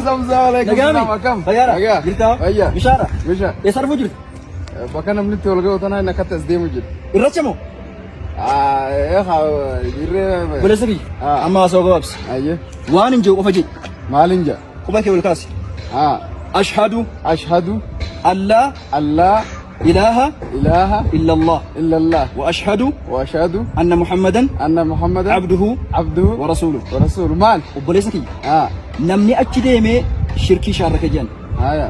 Hamzaa waalaikum Nagaami. salaam akkam? Fayyaadha. Nagaa. Jirtaa? Fayyaa. Bishaara. Bisha. Eessa dhufuu jirtu? Bakka namni itti wal ga'u tanaa inni akkatti as deemu jira. Irracha moo? Dirree. Obboleessa kiyya. Ah. Amma haasawaa gabaabsi. Ayyee. Waan hin jiru qofa jedhi. Maaliin jedha? Quba kee ol kaasi. Ashhadu Ashhadu allaa allaa ilaaha ilaaha illallah illallah wa ashhadu wa ashhadu anna Muhammadan anna Muhammadan abduhu abduhu wa rasuuluhu. wa rasuuluhu. Maal? Obboleessa kiyya. Namni achi deemee shirkii shaarraka jedhan. Haya.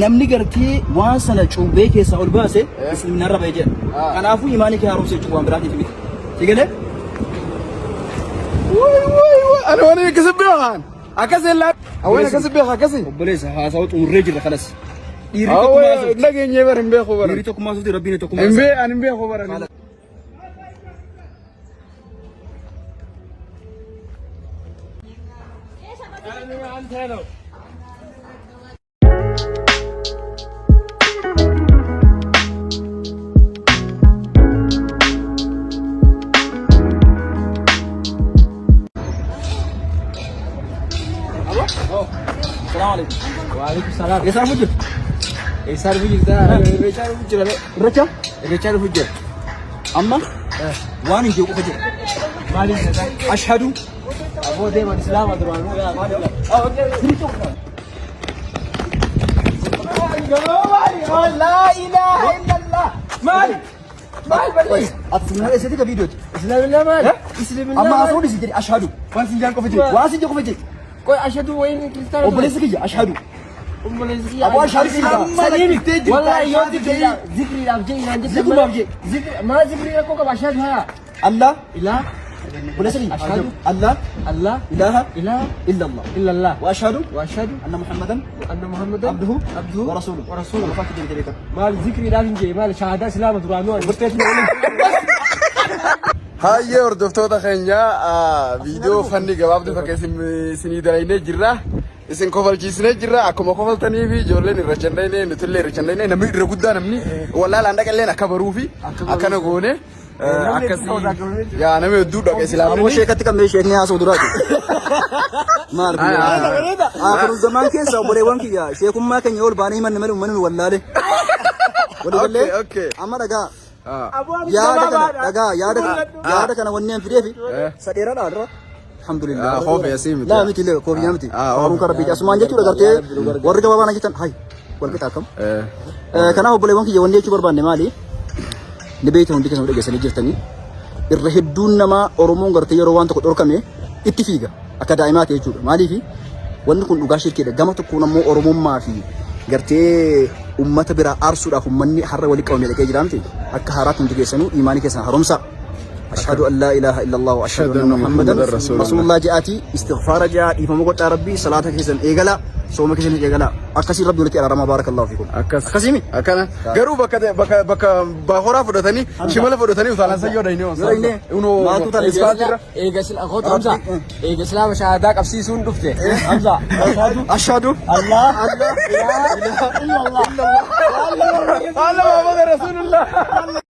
Namni gartee waan sana cuubbee keessaa ol baase islaminarra ba'e jedhan. Ah. Kanaafuu imaanii kee haaromsa jechuun waan biraatiif miti. Si galee? Wai wai wai. Ani waan akkasi beekan. Akkas illaa. Waan akkasi beekan akkasi. Obboleessa haasawaa xumurree jirra kanas. Dhiirri tokkummaa Awwee haasofti. dhageenyee bara hin beeku bara. Dhiirri tokkummaa haasofti rabbiin tokkummaa Hin haasofti. bee ani hin beeku bara. Salaamu alaikum. Waalaikum salaam. Eessaa dhufuu jirtu? Eessaa dhufuu jirta? Irreechaa dhufuu jira. Irreecha? Irreechaa dhufuu jira. Amma waan hin jiru qofa jira. Maaliif nagaa? Ashhadu Aboo deeman Islaama duraanuu. La ilaha illallah. Maali? Maal balleessa? Ati sinna eessatti ka viidiyooti? Islaamillah maali? Islaamillah Amma maali? haasawuu dhisi jedhi ashhadu. Waan sinjaan qofa jedhi. Waan sin jedhu qofa jedhi. Qoy ashadu wayiin kiristaana. Obboleessi kiyya ashhadu. Obboleessi kiyya. Aboo ashhadu siin qaba. Amma Saniiftee jirta. Wallahi yoo zikriidhaaf jedhi naan jette. Zikrumaaf jedhi. Zikri maa zikrii rakkoo qaba ashadu haa. Allah Ilaa obboleessa kiyya. Ashhadu. Allah Allah ilaha ilaa illallah. illallah. Wa ashhadu Wa ashadu anna Muhammadan anna Muhammadan abduhu abduhu wa rasuluhu. wa rasuluhu. Qofaatti deebitee beekama. Maal zikriidhaaf hin jee maal shahaadaa islaama duraanuu ani. Hayyee hordoftoota keenya viidiyoo fanni gabaabduu fakka isinii dalagnee jirra. Isin kofalchiisnee jirra. Akkuma kofaltanii fi ijoolleen irra chandhaynee nutillee irra chandhaynee namni irra guddaa namni wallaalaan dhaqalleen akka baruu fi akkana goone akkasii yaa namni hedduu dhaqe Aboo islaamni. sheekatti qabnee sheekni haasa'u duraati. Maal kun? Akhiru zamaan keessa obboleewwan kiyya sheekummaa keenya ol baanee himanne malee uummanni nu wallaale. Walii gallee Okay, okay. amma dhagaa yaada kana dhagaa yaada kana yaada kana wanni an fideefi sadheeradha dura. Alhamdulillah. Koofii asii miti. Laa miti illee koofiyyaa miti. Faaruun kan rabbiiti. Asumaan jechuudha gartee warri gabaabaan jettan hay wal qixa akkam. Kanaaf obboleewwan kiyya wanni jechuu barbaanne maali? Ni beektan hundi keessan dhageessanii jirtanii. Irra hedduun namaa Oromoon gartee yeroo waan tokko dhorkame itti fiiga akka daa'imaati jechuudha. Maaliif wanni kun dhugaa shirkiidha. Gama tokkoon ammoo Oromummaa fi gartee ummata biraa aarsuudhaaf ummanni har'a walitti qabamee dhaqee jira miti. Akka haaraatti hundi keessanuu imaanii keessan haaromsaa. Ashhadu an laa ilaaha illallah wa ashhadu anna Muhammadan rasuulullah jedhaatii istighfaara jedhaa dhiifama godhaa rabbii salaata keessan eegalaa sooma keessan eegalaa akkasiin rabbi walitti araaramaa baarakallahu fiikum. Akkas. Akkasii mi? Akkana. Garuu bakka bakka bakka baakoraa fudhatanii shimala fudhatanii utaalaan sayyoo dhayinee Yoo dhayinee, maaltu utaalee? Ispaaltiirra. Eega sila kootu Hamza. Eega islaama shahaadaa qabsiisuun dhufte. Hamza. Ashadu Ashhadu Allah ilaaha illallah. Allah Muhammad Rasulullah.